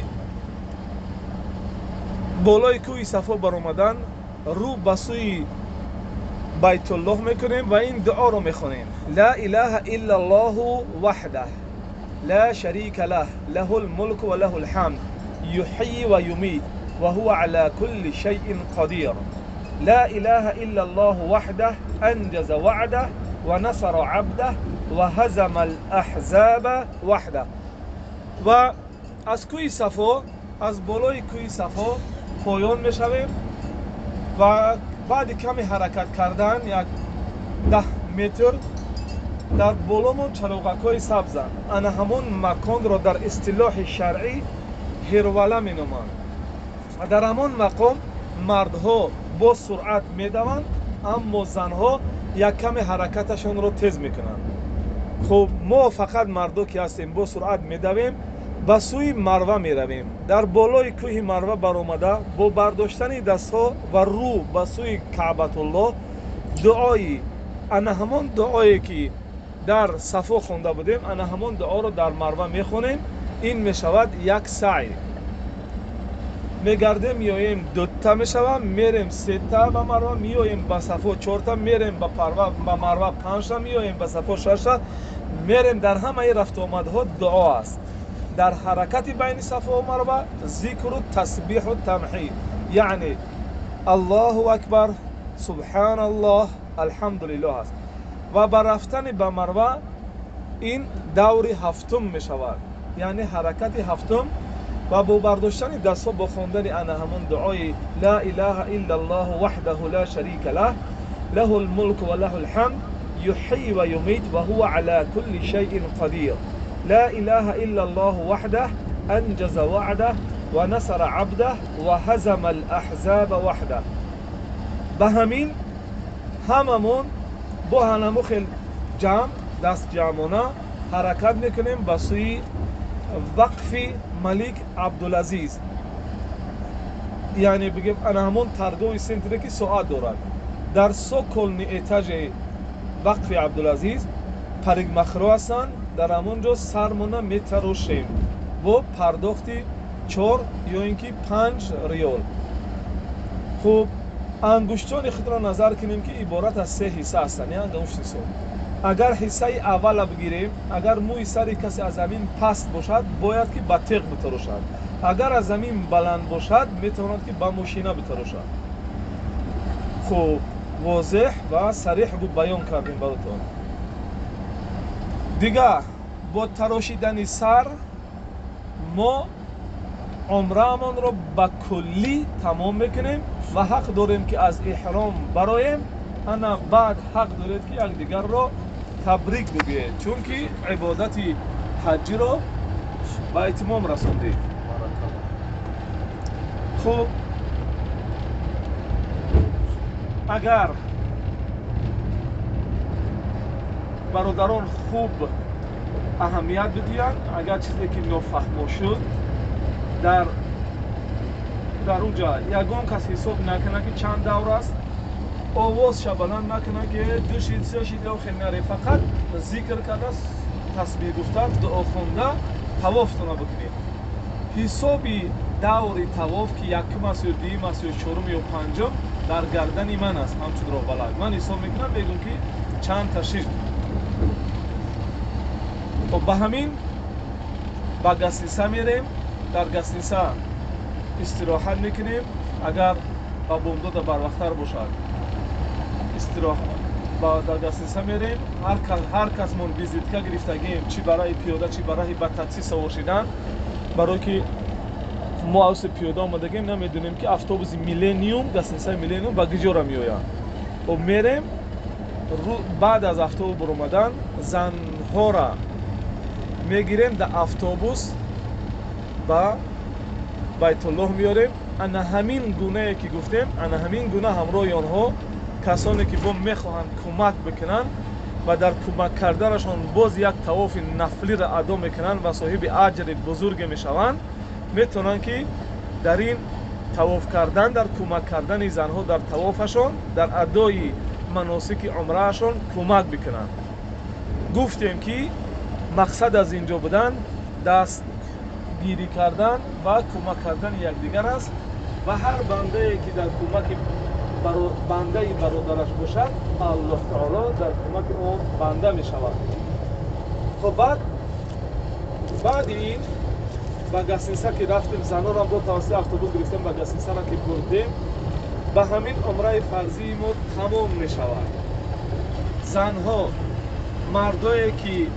болои кӯҳи Сафо баромадан рӯ ба сӯи Байтуллоҳ мекунем ва ин дуоро мехонем: ла илаҳа илла Аллоҳу ваҳдаҳ ла шарика лаҳ лаҳул мулку ва лаҳул ҳамд юҳйи ва юмит ва ҳува ала кулли шайъин қадир. ла илаҳа илла Аллоҳу ваҳдаҳ анҷаза ваъдаҳ ва насара абдаҳ ва ҳазама ал-аҳзаба ваҳдаҳ. Ва аз кӯҳи Сафо, аз болои кӯҳи Сафо поён мешавем ва баъди каме ҳаракат кардан як 10 метр дар боломон чароғакҳои сабзанд. Ана ҳамон маконро дар истилоҳи шаръӣ ҳирвала меноманд. Ва дар ҳамон мақом мардҳо бо суръат медаванд, аммо занҳо як каме ҳаракаташонро тез мекунанд. Хуб, мо фақат мардо ки ҳастем бо суръат медавем, ба сӯи Марва меравем. Дар болои кӯҳи Марва баромада бо бардоштани дастҳо ва рӯ ба сӯи Каъбатуллоҳ дуои ана ҳамон дуое ки дар Сафо хонда будем, ана ҳамон дуоро дар Марва мехонем. Ин мешавад як саъй. Мегардем, меоем, дута мешавад, мерем сета ба Марва, меоем ба Сафо чорта, мерем ба Марва панҷта, меоем ба Сафо шашта, мерем. Дар ҳамаи рафтуомадҳо дуо аст. Дар ҳаракати байни Сафо ва Марва зикру тасбиҳу тамҳид, яъне Аллоҳу акбар, субҳаналлоҳ, алҳамдулиллоҳ аст. Ва ба рафтани ба Марва ин даври ҳафтум мешавад, яъне ҳаракати ҳафтум. Ва бо бардоштани дастҳо бо хондани ана ҳамон дуои ла илаҳа илла Аллоҳу ваҳдаҳу ла шарика лаҳ лаҳул мулку ва лаҳул ҳамд юҳйи ва юмит ва ҳува ала кулли шайъин қадир. ла илаҳа илла Аллоҳу ваҳдаҳ анҷаза ваъдаҳ ва насара абдаҳ ва ҳазама ал-аҳзаба ваҳдаҳ. Ба ҳамин ҳамамон бо ҳанаму хел ҷамъ, дастҷамъона ҳаракат мекунем ба сӯи вақфи Малик Абдулазиз, яъне бигем ана ҳамон торговый центре ки соат дорад. Дар цокольный этажи вақфи Абдулазиз парикмахерҳо ҳастанд. Дар ҳамон ҷо сармона метарошем бо пардохти 4 ё ин ки 5 риёл. Хуб, ангуштони худро назар кунем ки иборат аз се ҳисса ҳастанд, яъне ангушти ҳисоб. Агар ҳиссаи аввала бигирем, агар мӯи сари касе аз замин паст бошад, бояд ки ба теғ битарошад. Агар аз замин баланд бошад, метавонад ки ба мошина битарошад. Хуб, возеҳ ва сареҳ баён кардем баротон. Дигар бо тарошидани сар мо умраамонро ба куллӣ тамом мекунем ва ҳақ дорем ки аз эҳром бароем. Ана баъд ҳақ доред ки якдигарро табрик бигӯед, чунки ибодати ҳаҷиро ба итмом расондед. Хуб, агар бародарон хуб аҳамият бидиҳанд, агар чизе ки нофаҳмо шуд, дар он ҷа ягон кас ҳисоб накунад ки чанд давр аст. Овозша баланд накунад, ки ду шид, се шид ё хел наре, фақат зикр карда, тасбеҳ гуфта, дуо хонда тавофтона бикунед. Ҳисоби даври тавоф, ки якум аст ё дуюм аст ё чорум ё панҷум, дар гардани ман аст. Ҳамчун роҳбалад ман ҳисоб мекунам, мегӯм, ки чанд та шид. Хоб, ба ҳамин ба гостиница мерем, дар гостиница истироҳат мекунем. Агар ба бомдода барвақттар бошад, дар гостиница мерем. Ҳар касмон визитка гирифтагием, чӣ барои пиёда, чӣ барои ба такси савор шидан, барое ки мо авси пиёда омадагем, намедонем, ки автобуси Миллениум, гостиницаи Миллениум ба куҷора меояд. Хоб, мерем, баъд аз автобус баромадан занҳора мегирем, дар автобус ба Байтуллоҳ меорем. Ана ҳамин гунае, ки гуфтем, ана ҳамин гуна ҳамроҳи онҳо касоне, ки бо мехоҳанд кӯмак бикунанд ва дар кӯмак карданашон боз як тавофи нафлиро адо мекунанд ва соҳиби аҷри бузурге мешаванд, метавонанд, ки дар ин тавоф кардан, дар кӯмак кардани занҳо дар тавофашон, дар адои маносики умраашон кӯмак бикунанд. Гуфтем, ки мақсад аз ин ҷо будан дастгирӣ кардан ва кӯмак кардани якдигар аст. Ва ҳар бандае, ки дар кӯмаки бандаи бародараш бошад, Аллоҳ таоло дар кӯмаки он банда мешавад. Хоб, баъди ин ба гостиница ки рафтем, занонам бо тавассути автобус гирифтем, ба гостиницара ки бурдем, ба ҳамин умраи фарзии мо тамом мешавад. Занҳо мардое, ки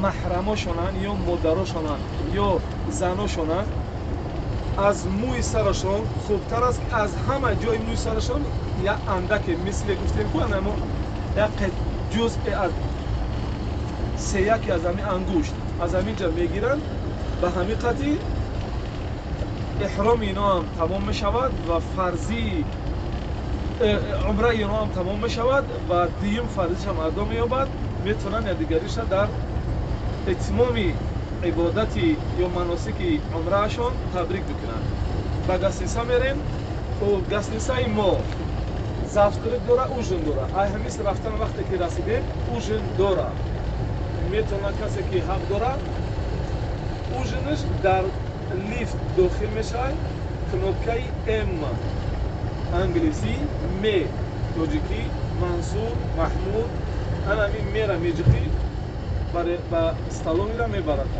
маҳрамошонанд ё модарошонанд ё заношонанд, аз мӯи сарашон хубтар аст, ки аз ҳама ҷои мӯи сарашон як андаке, мисле гуфтем ку, анамо як ҷузъе аз сеяке аз ҳамин ангушт, аз ҳамин ҷа мегиранд. Ба ҳамин қати эҳроми ино ҳам тамом мешавад ва фарзии умраи ино ҳам тамом мешавад ва дуюм фарзишам адо меёбад. Метавонанд якдигариша дар итмоми ибодати ё маносики умраашон табрик бикунанд. Ба гостиница мерем. Гостиницаи мо завтрак дора, ужин дора. Ай ҳамис рафтан, вақте ки расидем, ужин дора. Метавонад касе, ки ҳақ дорад, ужинаш дар лифт дохил мешавад, кнопкаи М, англисӣ М, тоҷикӣ Мансур, Маҳмуд, ана ҳамин мера меҷиқӣ, ба столовыйра мебарад.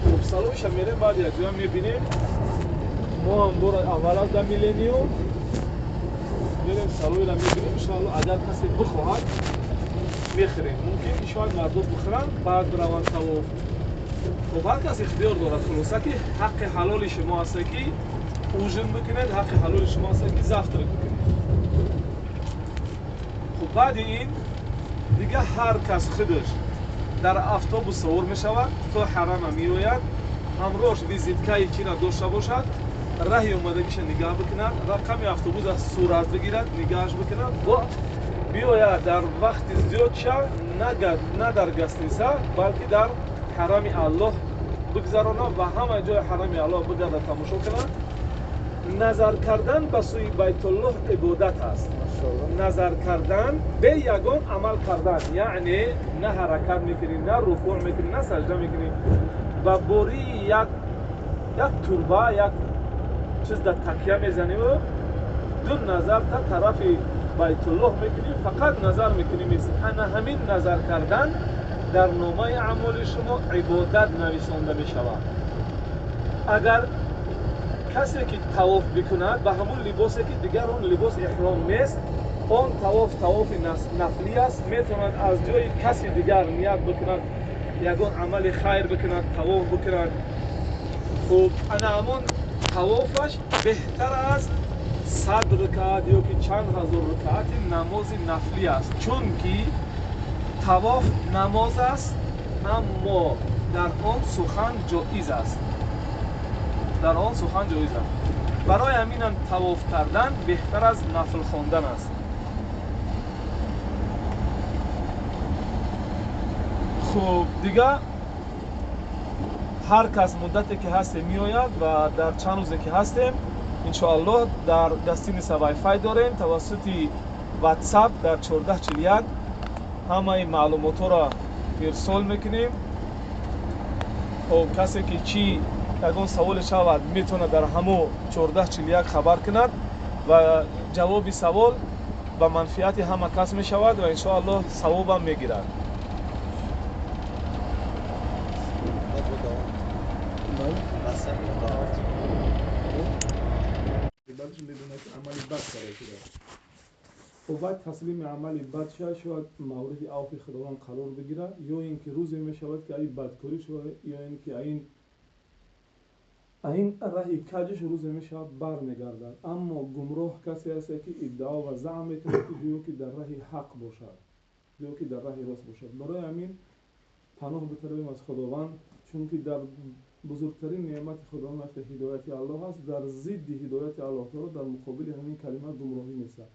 Хуб, столовыйша мерем, баъд якҷоя мебинем. Мо ҳам бора аввал аз дар Миллениум мерем, столовыйра мебинем. Иншоалло, агар касе бихоҳад, мехӯрем. Мумкин шояд мардум бихӯранд, баъд бираванд тавоф. Хуб, ҳар кас ихтиёр дорад. Хулоса, ки ҳаққи ҳалоли шумо ҳаста, ки ужин бикунед, ҳаққи ҳалоли шумо ҳаста, ки завтрак бикунед. Хуб, баъди ин дига ҳар кас худаш дар автобус савор мешавад, то ҳарама меояд. Ҳамроҳш визиткаи чира дошта бошад, раҳи омадагиша нигаҳ бикунад, рақами автобус аз сурат бигирад, нигаҳаш бикунад, бо биёяд дар вақти зиёдша на дар гостиница, балки дар ҳарами Аллоҳ бигзаронад ва ҳама ҷои ҳарами Аллоҳ бигарда, тамошо кунад. Назар кардан ба сӯи Байтуллоҳ ибодат аст. Назар кардан бе ягон амал кардан, яъне на ҳаракат мекунӣ, на рукӯъ мекунӣ, на сажда мекунӣ, ба бории як турба, як чиз дар такя мезаниву ду назар та тарафи Байтуллоҳ мекунӣ, фақат назар мекунӣ. Мисли ана ҳамин назар кардан дар номаи аъмоли шумо ибодат нависонда мешавад. Агар касе, ки тавоф бикунад ба ҳамон либосе, ки дигар он либос эҳром нест, он тавоф тавофи нафлӣ аст, метавонад аз ҷои каси дигар ният бикунад, ягон амали хайр бикунад, тавоф бикунад. Хуб, ана ҳамон тавофаш беҳтар аз 100 рукаат ё ки чанд ҳазор рукаати намози нафлӣ аст, чунки тавоф намоз аст, аммо дар он сухан ҷоиз аст, дар он сухан ҷоиз аст. Барои ҳаминам тавоф кардан беҳтар аз нафл хондан аст. Хуб, дига ҳар кас муддате, ки ҳастем, меояд ва дар чанд рӯзе, ки ҳастем, иншоаллоҳ, дар гостиница вайфай дорем, тавассути WhatsApp дар 1441 ҳамаи маълумотҳоро ирсол мекунем. Хоб, касе ки чӣ ягон саволе шавад, метавонад дар ҳамо 1441 хабар кунад ва ҷавоби савол ба манфиати ҳама кас мешавад ва иншоаллоҳ савобам мегирад. Амали бад карда шудааст. Бояд таслими амали бад шавад, шояд мавриди авфи Худованд қарор бигирад, ё ин ки рӯзе мешавад ки ай бадкорӣ шавад, ё ин ки айн раҳи каҷш рӯзе мешавад бармегардад. Аммо гумроҳ касе аст, ки иддао ва заъм мекунад, ки гӯё ки дар раҳи ҳақ бошад, гӯё ки дар раҳи рост бошад. Барои ҳамин паноҳ биталабем аз Худованд, чунки дар бузургтарин неъмати Худованд вақте ҳидояти Аллоҳ аст, дар зидди ҳидояти Аллоҳ таоло дар муқобили ҳамин калима гумроҳӣ меистад.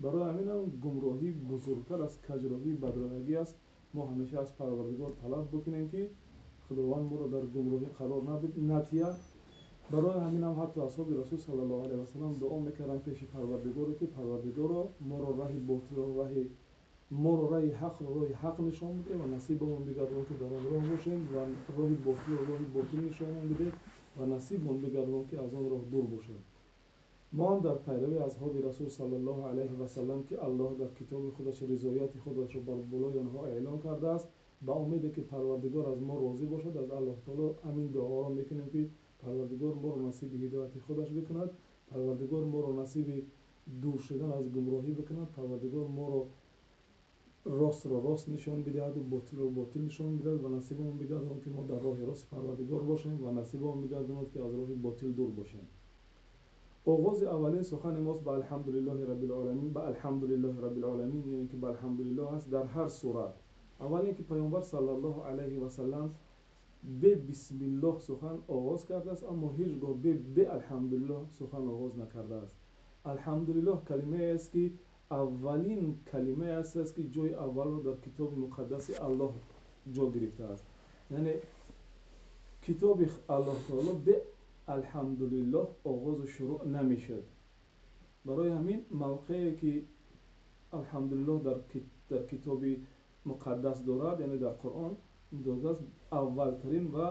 Барои ҳамин ҳам гумроҳӣ бузургтар аз каҷроҳӣ, бадроҳагӣ аст. Мо ҳамеша аз Парвардигор талаб бикунем, ки Худованд моро дар гумроҳӣ қарор надиҳад. Барои ҳамин ҳам ҳатто асҳоби Расул саллаллоҳу алайҳи васаллам дуо мекарданд пеши Парвардигоре, ки Парвардигоро моро раҳи ботилро раҳи моро раҳи ҳақро роҳи ҳақ нишон бидеҳ ва насибамон бигардон, ки дар он роҳ бошем, ва роҳи ботилро роҳи ботил нишонмон бидеҳ ва насибамон бигардон, ки аз он роҳ дур бошем. Мо ҳам дар пайравии асҳоби Расул саллаллоҳу алайҳи васаллам, ки Аллоҳ дар китоби худаш ризояти худашро бар болои онҳо эълон кардааст, ба умеде ки Парвардигор аз мо розӣ бошад, аз Аллоҳ таоло ҳамин дуоро мекунем, ки Парвардигор моро насиби ҳидояти худаш бикунад, Парвардигор моро насиби дур шудан аз гумроҳӣ бикунад, Парвардигор моро ростро рост нишон бидиҳад ва ботилро ботил нишон бидиҳад ва насибамон бигардонад, ки мо дар роҳи рости Парвардигор бошем ва насибамон бигардонад, ки аз роҳи ботил дур бошем. Оғози аввалин сухани мост ба алҳамдулиллоҳи раббил оламин, ба алҳамдулиллоҳи раббил оламин, ё ин ки ба алҳамдулиллоҳ аст дар ҳар сурат. Аввал ин ки Паёмбар саллаллоҳу алайҳи васаллам бе бисмиллоҳ сухан оғоз кардааст, аммо ҳеҷ гоҳ бе алҳамдулиллоҳ сухан оғоз накардааст. Алҳамдулиллоҳ калимае аст, ки аввалин калимае аст, ки ҷои аввалро дар китоби муқаддаси Аллоҳ ҷо гирифтааст. Яъне китоби Аллоҳ таоло бе алҳамдулиллоҳ оғозу шурӯъ намешуд. Барои ҳамин мавқее ки алҳамдулиллоҳ дар китоби муқаддас дорад, яъне дар Қуръон додааст, аввалтарин ва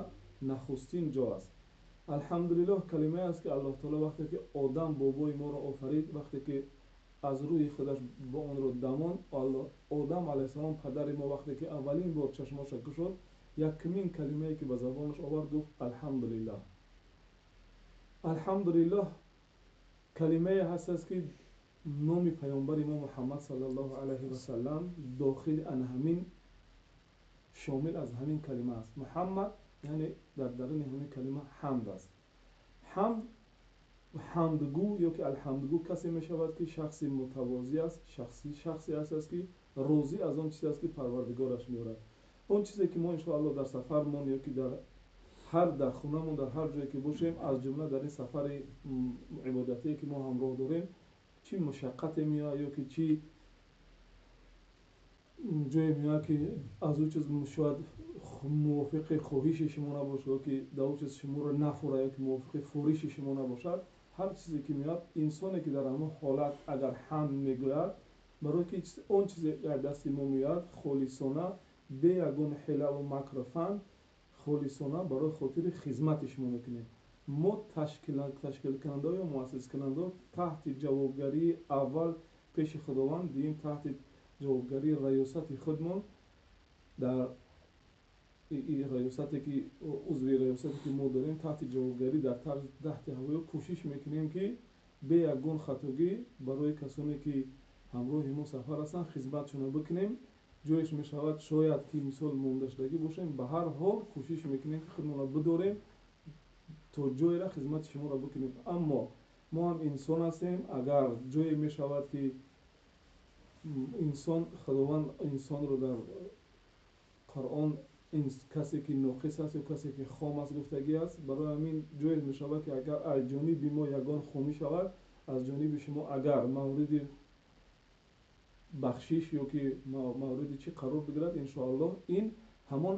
нахустин ҷо аст. Алҳамдулиллоҳ калимае аст, ки Аллоҳ таоло вақте ки Одам бобои моро офарид, вақте ки аз рӯи худаш бо онро дамон, Одам алайҳиссалом падари мо вақте ки аввалин бор чашмоша кушод, якумин калимае ки ба забонаш овард, гуфт алҳамдулиллоҳ. Алҳамдулиллоҳ калимае ҳаст, ки номи паёмбари мо Муҳаммад саллаллоҳу алайҳи васаллам дохили ан ҳамин шомил аз ҳамин калима аст. Муҳаммад яъне дар даруни ҳамин калима ҳамд аст. Ҳамд, ҳамдгӯ ё ки алҳамдгӯ касе мешавад, ки шахси мутавозӣ аст, шахсе аст, ки розӣ аз он чизе аст, ки Парвардигораш меорад. Он чизе ки мо иншоаллоҳ дар сафармон ё ки дар ҳар дар хонамон, дар ҳар ҷое ки бошем, аз ҷумла дар ин сафари ибодатие ки мо ҳамроҳ дорем, чӣ мушаққате меояд ё ки чӣ ҷое меояд, ки аз ӯ чиз шояд мувофиқи хоҳиши шумо набошад, ё ки дар ӯ чиз шуморо нафурад, ё ки мувофиқи фуриши шумо набошад, ҳар чизе ки меояд, инсоне ки дар ҳамон ҳолат агар ҳамд мегӯяд, барои ки он чизе дар дасти мо меояд холисона, бе ягон ҳилаву макру фанд, холисона барои хотири хизмати шумо мекунем. Мо ташкилкунандаҳо ё муассискунандаҳо таҳти ҷавобгарии аввал пеши Худованд, дуюм таҳти ҷавобгарии раёсати худмон, дар раёсате ки узви раёсате ки мо дорем, таҳти ҷавобгарӣ дар таҳти ҳавоё кӯшиш мекунем, ки бе ягон хатогӣ барои касоне ки ҳамроҳи мо сафар ҳастанд хизматшонро бикунем. Ҷоеш мешавад шояд ки мисол мондашудагӣ бошем, ба ҳар ҳол кӯшиш мекунем, ки худмонро бидорем то ҷоеро хизмати шуморо бикунем. Аммо мо ҳам инсон ҳастем, агар ҷое мешавад ки инсон, Худованд инсонро дар Қуръон касе ки ноқис аст ё касе ки хом аст гуфтагӣ аст. Барои ҳамин ҷое мешавад, ки агар аз ҷониби мо ягон хомӣ шавад, аз ҷониби шумо агар мавриди бахшиш ё ки мавриди чӣ қарор бигирад, иншоаллоҳ ин ҳамон